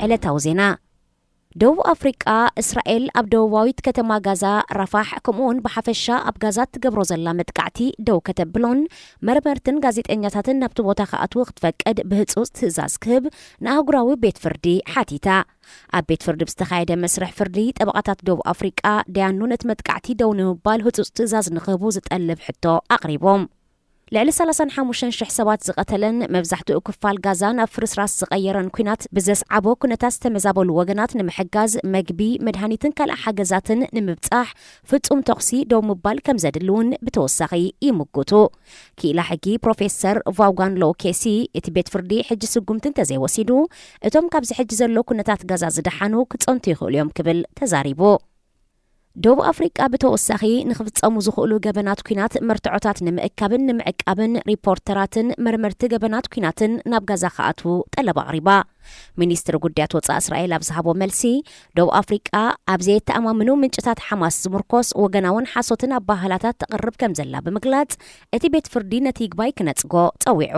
ዕለታዊ ዜና። ደቡብ ኣፍሪቃ፣ እስራኤል ኣብ ደቡባዊት ከተማ ጋዛ ራፋሕ፣ ከምኡውን ብሓፈሻ ኣብ ጋዛ እትገብሮ ዘላ መጥቃዕቲ ደው ከተብሎን መርመርትን ጋዜጠኛታትን ናብቲ ቦታ ክኣትዉ ክትፈቅድ ብህጹጽ ትእዛዝ ክህብ ንኣህጉራዊ ቤት ፍርዲ ሓቲታ። ኣብ ቤት ፍርዲ ብዝተኻየደ መስርሕ ፍርዲ፣ ጠበቓታት ደቡብ ኣፍሪቃ፣ ደያኑ ነቲ መጥቃዕቲ ደው ንምባል ህጹጽ ትእዛዝ ንክህቡ ዝጠልብ ሕቶ ኣቕሪቦም። ልዕሊ ሰላሳን ሓሙሽተን ሽሕ ሰባት ዝቐተለን መብዛሕትኡ ክፋል ጋዛ ናብ ፍርስራስ ዝቐየረን ኲናት ብዘስዓቦ ኩነታት ዝተመዛበሉ ወገናት ንምሕጋዝ፣ መግቢ፣ መድሃኒትን ካልእ ሓገዛትን ንምብጻሕ ፍጹም ተኹሲ ደው ምባል ከም ዘድሊ እውን ብተወሳኺ ይምጉቱ። ክኢላ ሕጊ ፕሮፌሰር ቫውጋን ሎው ኬሲ፣ እቲ ቤት ፍርዲ ሕጂ ስጉምቲ እንተዘይወሲዱ፣ እቶም ካብዚ ሕጂ ዘሎ ኩነታት ጋዛ ዝደሓኑ ክጸንቱ ይኽእሉ እዮም ክብል ተዛሪቡ። ደቡብ ኣፍሪቃ ብተወሳኺ ንኽፍጸሙ ዝኽእሉ ገበናት ኲናት መርትዖታት ንምእካብን ንምዕቃብን ሪፖርተራትን መርመርቲ ገበናት ኲናትን ናብ ጋዛ ክኣትዉ ጠለብ ኣቕሪባ። ሚኒስትሪ ጉዳያት ወጻኢ እስራኤል ኣብ ዝሃቦ መልሲ፣ ደቡብ ኣፍሪቃ ኣብ ዘየተኣማምኑ ምንጭታት ሓማስ ዝምርኮስ ወገናውን ሓሶትን ኣባህላታት ተቕርብ ከም ዘላ ብምግላጽ፣ እቲ ቤት ፍርዲ ነቲ ይግባይ ክነጽጎ ጸዊዑ።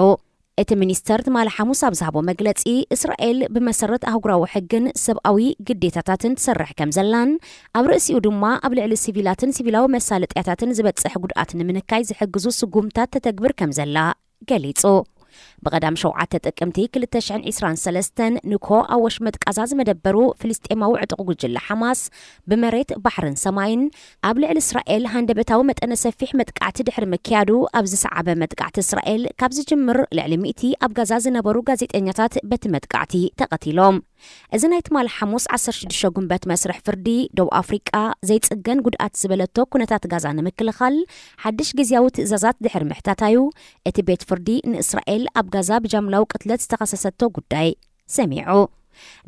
እቲ ሚኒስተር ትማሊ ሓሙስ ኣብ ዝሃቦ መግለጺ፣ እስራኤል ብመሰረት ኣህጉራዊ ሕግን ሰብኣዊ ግዴታታትን ትሰርሕ ከም ዘላን፣ ኣብ ርእሲኡ ድማ ኣብ ልዕሊ ሲቪላትን ሲቪላዊ መሳለጥያታትን ዝበጽሕ ጉድኣት ንምንካይ ዝሕግዙ ስጉምታት ተተግብር ከም ዘላ ገሊጹ። ብቐዳም ሸውዓተ ጥቅምቲ ክልተ ሽሕን ዕስራን ሰለስተን ንኮ ኣብ ወሽመጥ ቃዛ ዝመደበሩ ፍልስጤማዊ ዕጡቕ ጉጅለ ሓማስ፣ ብመሬት፣ ባሕርን ሰማይን ኣብ ልዕሊ እስራኤል ሃንደበታዊ መጠነ ሰፊሕ መጥቃዕቲ ድሕሪ ምክያዱ፣ ኣብ ዝሰዓበ መጥቃዕቲ እስራኤል ካብ ዝጅምር ልዕሊ ሚእቲ ኣብ ጋዛ ዝነበሩ ጋዜጠኛታት በቲ መጥቃዕቲ ተቐቲሎም። እዚ ናይ ትማሊ ሓሙስ ዓሰርተ ሽዱሽተ ጉንበት መስርሕ ፍርዲ፣ ደቡብ ኣፍሪቃ ዘይጽገን ጉድኣት ዝበለቶ ኩነታት ጋዛ ንምክልኻል ሓድሽ ግዝያዊ ትእዛዛት ድሕሪ ምሕታታዩ፣ እቲ ቤት ፍርዲ ንእስራኤል ኣብ ጋዛ ብጃምላዊ ቅትለት ዝተኸሰሰቶ ጉዳይ ሰሚዑ።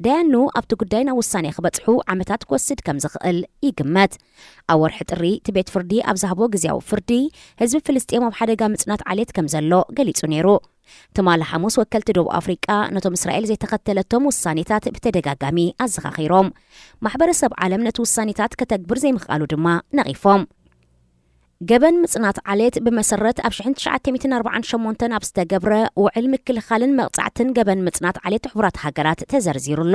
ደያኑ ኣብቲ ጉዳይ ናብ ውሳኔ ክበጽሑ ዓመታት ክወስድ ከም ዝኽእል ይግመት። ኣብ ወርሒ ጥሪ እቲ ቤት ፍርዲ ኣብ ዝሃቦ ግዝያዊ ፍርዲ፣ ህዝቢ ፍልስጤም ኣብ ሓደጋ ምጽናት ዓሌት ከም ዘሎ ገሊጹ ነይሩ። ትማሊ ሓሙስ ወከልቲ ደቡብ ኣፍሪቃ ነቶም እስራኤል ዘይተኸተለቶም ውሳኔታት ብተደጋጋሚ ኣዘኻኺሮም። ማሕበረሰብ ዓለም ነቲ ውሳኔታት ከተግብር ዘይምኽኣሉ ድማ ነቒፎም። ገበን ምጽናት ዓሌት ብመሰረት ኣብ ሽሕን ትሽዓተ ሚእትን ኣርባዓን ሸሞንተን ኣብ ዝተገብረ ውዕል ምክልኻልን መቕጻዕትን ገበን ምጽናት ዓሌት ሕቡራት ሃገራት ተዘርዚሩ ኣሎ።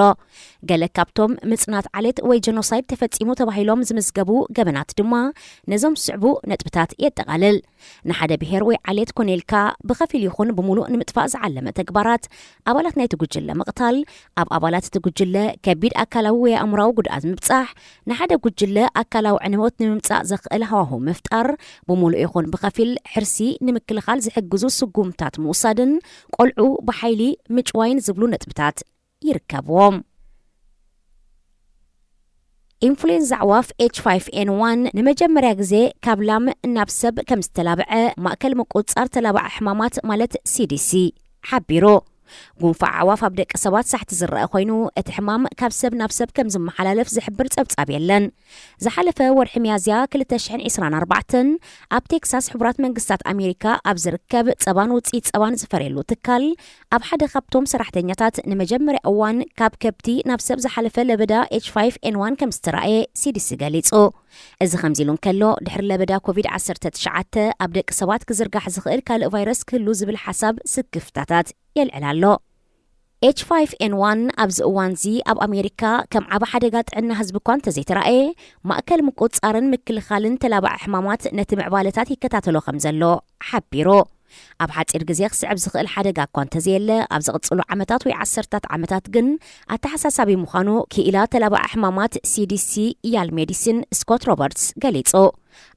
ገለ ካብቶም ምጽናት ዓሌት ወይ ጀኖሳይድ ተፈጺሙ ተባሂሎም ዝምዝገቡ ገበናት ድማ ነዞም ዝስዕቡ ነጥብታት የጠቓልል። ንሓደ ብሄር ወይ ዓሌት ኮነ ኢልካ ብኸፊል ይኹን ብምሉእ ንምጥፋእ ዝዓለመ ተግባራት፣ ኣባላት ናይቲ ጉጅለ ምቕታል፣ ኣብ ኣባላት እቲ ጉጅለ ከቢድ ኣካላዊ ወይ ኣእምራዊ ጉድኣት ምብጻሕ፣ ንሓደ ጉጅለ ኣካላዊ ዕንወት ንምምጻእ ዘኽእል ሃዋህው ምፍጣር፣ ብምሉእ ይኹን ብኸፊል ሕርሲ ንምክልኻል ዝሕግዙ ስጉምታት ምውሳድን ቆልዑ ብሓይሊ ምጭዋይን ዝብሉ ነጥብታት ይርከብዎም። ኢንፍሉዌንዛ ኣዕዋፍ ኤች ፋይቭ ኤን ዋን ንመጀመርያ ግዜ ካብ ላም ናብ ሰብ ከም ዝተላብዐ ማእከል ምቁጽጻር ተላባዒ ሕማማት ማለት ሲ ዲ ሲ ሓቢሩ። ጉንፋዕ ኣዕዋፍ ኣብ ደቂ ሰባት ሳሕቲ ዝረአ ኮይኑ፣ እቲ ሕማም ካብ ሰብ ናብ ሰብ ከም ዝመሓላለፍ ዝሕብር ጸብጻብ የለን። ዝሓለፈ ወርሒ ሚያዝያ ክልተ ሽሕን ዕስራን ኣርባዕተን ኣብ ቴክሳስ ሕቡራት መንግስታት ኣሜሪካ ኣብ ዝርከብ ጸባን ውጽኢት ጸባን ዝፈርየሉ ትካል፣ ኣብ ሓደ ካብቶም ሰራሕተኛታት ንመጀመርያ እዋን ካብ ከብቲ ናብ ሰብ ዝሓለፈ ለበዳ ኤች ፋይቭ ኤን ዋን ከም ዝተራእየ ሲ ዲ ሲ ገሊጹ። እዚ ከምዚ ኢሉ እንከሎ፣ ድሕሪ ለበዳ ኮቪድ ዓሰርተ ትሽዓተ ኣብ ደቂ ሰባት ክዝርጋሕ ዝኽእል ካልእ ቫይረስ ክህሉ ዝብል ሓሳብ ስክፍታታት የልዕል ኣሎ። ኤች ፋይቭ ኤን ዋን ኣብዚ እዋንዚ ኣብ ኣሜሪካ ከም ዓቢ ሓደጋ ጥዕና ህዝቢ እኳ እንተዘይተራእየ፣ ማእከል ምቁጽጻርን ምክልኻልን ተላባዒ ሕማማት ነቲ ምዕባለታት ይከታተሎ ከም ዘሎ ሓቢሩ። ኣብ ሓጺር ግዜ ክስዕብ ዝኽእል ሓደጋ እኳ እንተዘየለ፣ ኣብ ዝቕጽሉ ዓመታት ወይ ዓሰርታት ዓመታት ግን ኣተሓሳሳቢ ምዃኑ ክኢላ ተላባዒ ሕማማት ሲ ዲ ሲ ያል ሜዲሲን ስኮት ሮበርትስ ገሊጹ።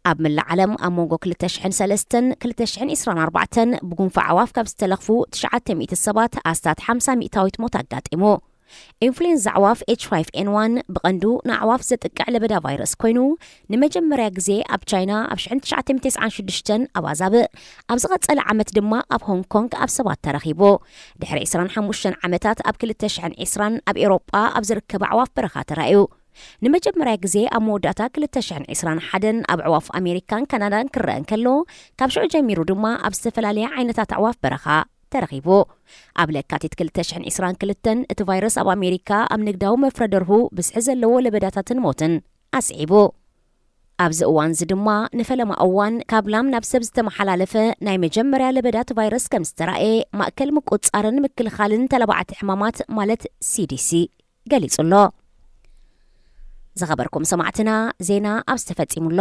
ኣብ መላእ ዓለም ኣብ መንጎ ክልተ ሽሕን ሰለስተን ክልተ ሽሕን ዕስራን ኣርባዕተን ብጉንፋዕ ኣዕዋፍ ካብ ዝተለኽፉ ትሽዓተ ሚእቲ ሰባት ኣስታት ሓምሳ ሚእታዊት ሞት ኣጋጢሙ። ኢንፍሉዌንዛ ኣዕዋፍ ኤች ፋይቭ ኤን ዋን ብቐንዱ ንኣዕዋፍ ዘጥቅዕ ለበዳ ቫይረስ ኮይኑ፣ ንመጀመርያ ግዜ ኣብ ቻይና ኣብ ሽሕን ትሽዓተ ሚእትን ተስዓን ሽዱሽተን ኣብ ኣዛብእ፣ ኣብ ዝቐጸለ ዓመት ድማ ኣብ ሆንግ ኮንግ ኣብ ሰባት ተረኺቡ። ድሕሪ ዕስራን ሓሙሽተን ዓመታት ኣብ ክልተ ሽሕን ዕስራን ኣብ ኤውሮጳ ኣብ ዝርከባ ኣዕዋፍ በረኻ ተራእዩ። ንመጀመርያ ግዜ ኣብ መወዳእታ ክልተ ሽሕን ዕስራን ሓደን ኣብ ኣዕዋፍ ኣሜሪካን ካናዳን ክረአ እንከሎ፣ ካብ ሽዑ ጀሚሩ ድማ ኣብ ዝተፈላለያ ዓይነታት ኣዕዋፍ በረኻ ተረኺቡ። ኣብ ለካቲት ክልተ ሽሕን ዕስራን ክልተን እቲ ቫይረስ ኣብ ኣሜሪካ ኣብ ንግዳዊ መፍረ ደርሁ ብዝሒ ዘለዎ ለበዳታትን ሞትን ኣስዒቡ። ኣብዚ እዋንዚ ድማ ንፈለማ እዋን ካብ ላም ናብ ሰብ ዝተመሓላለፈ ናይ መጀመርያ ለበዳት ቫይረስ ከም ዝተራእየ ማእከል ምቁጽጻርን ምክልኻልን ተላባዕቲ ሕማማት ማለት ሲ ዲ ሲ ገሊጹ ኣሎ። ዝኸበርኩም ሰማዕትና፣ ዜና ኣብዚ ተፈጺሙ ኣሎ።